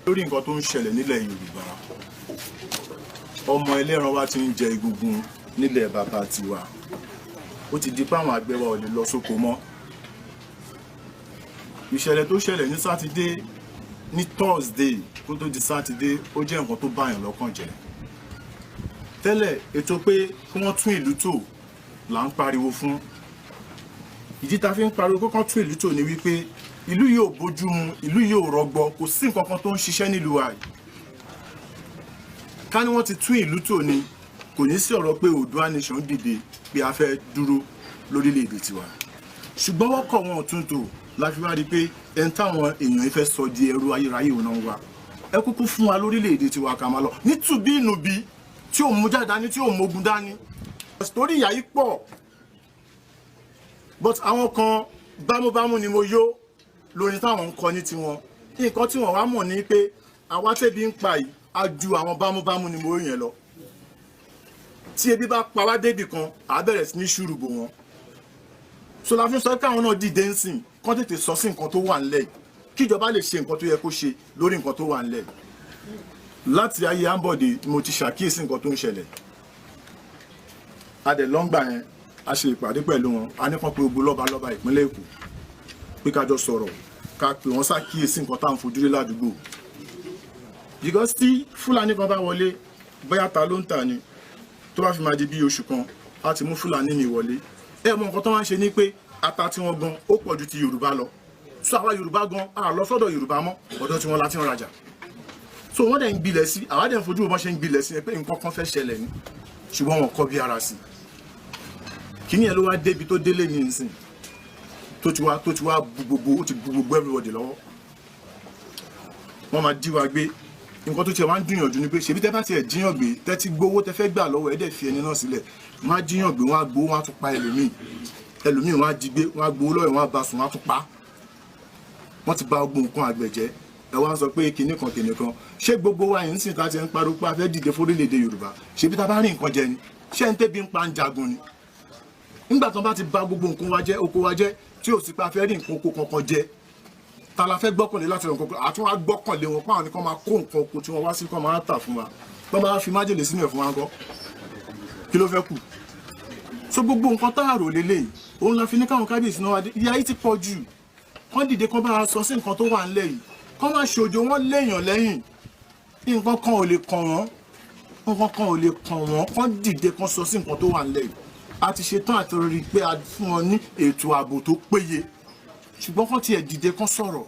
Lórí nǹkan tó ń ṣẹlẹ̀ nílẹ̀ Yorùbá, ọmọ ẹlẹ́ran wa ti ń jẹ egungun nílẹ̀ bàbá tiwa. Ó ti di pé àwọn àgbẹ̀ wa ò lè lọ sóko mọ́. Ìṣẹ̀lẹ̀ tó ṣẹlẹ̀ ní Sátidé, ní Thursday kó tó di Sátidé, ó jẹ́ nǹkan tó báyàn lọ́kàn jẹ́. Tẹ́lẹ̀, ètò pé kí wọ́n tún ìlú tò là ń pariwo fún. Ìdí tá a fi ń pariwo pé kán tún ìlú tò ní wípé ìlú yìí ò bójú mu, ìlú yìí ò rọgbọ, kò sí nǹkan kan tó ń ṣiṣẹ́ nílùú wa yìí. Ká ní wọ́n ti tún ìlú tò ni, kò ní sí ọ̀rọ̀ pé Oòduà Nation dìde pé a fẹ́ dúró lórílẹ̀‐èdè tiwa. Ṣùgbọ́n wọ́n kọ̀, wọn ò tún tò, la fi wá rí i pé ẹni táwọn èèyàn yìí fẹ́ sọ di ẹrú ayérayé òun náà wà. Ẹ kúkú fún wa lórílẹ̀‐èdè tiwa, ká máa lọ nítùbí ìnùbí tí ò mú jáde dání, tí ò mógun dání, torí ìyà yìí pọ̀. But àwọn kan, bámúbámú ni mo yó lórin táwọn ń kọ ní tiwọn. Nǹkan tí wọ́n wá mọ̀ ní pé àwa tẹ́bi ń pa yìí, á ju àwọn bámúbámú ni mo yó yẹn lọ. Tí ebi bá pa wá débì kan, à á bẹ̀rẹ̀ sí ní ṣùrùbò wọn. So la fi sọ pé àwọn náà dìde ń sìn, kán tètè sọ sí nǹkan tó wà ńlẹ̀ yìí, kíjọba lè ṣe nǹkan tó yẹ kó ṣe lórí nǹkan tó wà ńlẹ̀ yìí. Láti ayé Ambode, mo ti ṣàkíyèsí nǹkan tó ń ṣẹlẹ̀. A dẹ̀ lọ́ngbà yẹn, a ṣe ìpàdé pẹ̀lú wọn. A ní kán pé gbogbo lọ́ba lọ́ba ìpínlẹ̀ Èkó pé ká jọ sọ̀rọ̀, ká pè wọ́n ṣàkíyèsí nǹkan tá à ń fojú rí ládùúgbò, because tí Fúlàní kan bá wọlé, bóyá ta ló ń tà ni, tó bá fi máa di bí oṣù kan, á ti mú Fúlàní mi wọlé. Ẹ mọ nǹkan tó máa ń ṣe ni pé ata tí wọ́n gan ó pọ̀ ju ti Yorùbá lọ. So àwa Yorùbá gan a lọ sọ́dọ̀ Yorùbá mọ́, ọ̀dọ̀ tí wọ́n la ti ń rajà. So wọ́n dẹ̀ ń gbilẹ̀ sí, àwa dẹ̀ ń fojú bọ́n ṣe ń gbilẹ̀ sí ẹ pé nǹkan kan fẹ́ ṣẹlẹ̀ ni, ṣùgbọ́n wọn kọ́ bí ara sí. Kíní ẹ ló wá débi tó délé ní ìsìn, tó ti wá bu gbogbo, ó ti bu gbogbo everybody lọ́wọ́. Wọ́n máa jí wa gbé. Nǹkan tó tiẹ̀ wá ń dùnyànjú ni pé ṣèbí tẹ́ bá tiẹ̀ jíyàn gbé, tẹ́ ti gbowó tẹ́ fẹ́ gbà lọ́wọ́ ẹ̀, dẹ̀ fi ẹni náà sílẹ̀. Wọ́n á jíyàn gbé, wọ́n á gbowó, wọ́n á tún pa ẹlòmíì. Ẹlòmíì, wọ́n á jí gbé, wọ́n á gbowó lọ́wọ́ ẹ̀, wọ́n á bá sùn, wọ́n á tún pa. Wọ́n ti ba gbogbo nǹkan àgbẹ̀ jẹ́. Ẹ wá ń sọ pé kinní kan, kinní kan. Ṣé gbogbo wa yìí ń sìn ká ti ń pariwo pé a fẹ́ dìde fórílẹ̀-èdè Yorùbá, ṣebí tá a bá rí nǹkan jẹ ni? Ṣé ń tẹ́bi ń pa ń jagun ni? Nígbà tó bá ti ba gbogbo nǹkan wa jẹ́, oko wa jẹ́, tí ò sí pé a fẹ́ rí nǹkan oko kankan jẹ, ta la fẹ́ gbọ́kànlé láti ràn nǹkan? Àtún wá gbọ́kànlé wọn páwọn nìkan máa kó nǹkan oko tí wọ́n wá sí, kán máa tà fún wa. Wọ́n máa fi májèlé sínú ẹ̀ fún wa ńkọ́? Kí ló fẹ́ kù? So gbogbo nǹkan tá a rò lélẹ́yìí, òun la fi ní káwọn kábíyèsí náà wá dé. Ìyà yìí ti pọ̀ jù. Kán dìde, kán bá a sọ sí nǹkan tó wà ńlẹ̀ yìí, kán má ṣojo. Wọ́n léèyàn lẹ́yìn, nǹkan kan ò lè kàn wọ́n, nǹkan kan ò lè kàn wọ́n. Kán dìde, kán sọ sí nǹkan tó wà ńlẹ̀ yìí. A ti ṣetán àti rí i pé a fún wọn ní ètò ààbò tó péye, ṣùgbọ́n kán tiẹ̀ dìde, kán sọ̀rọ̀.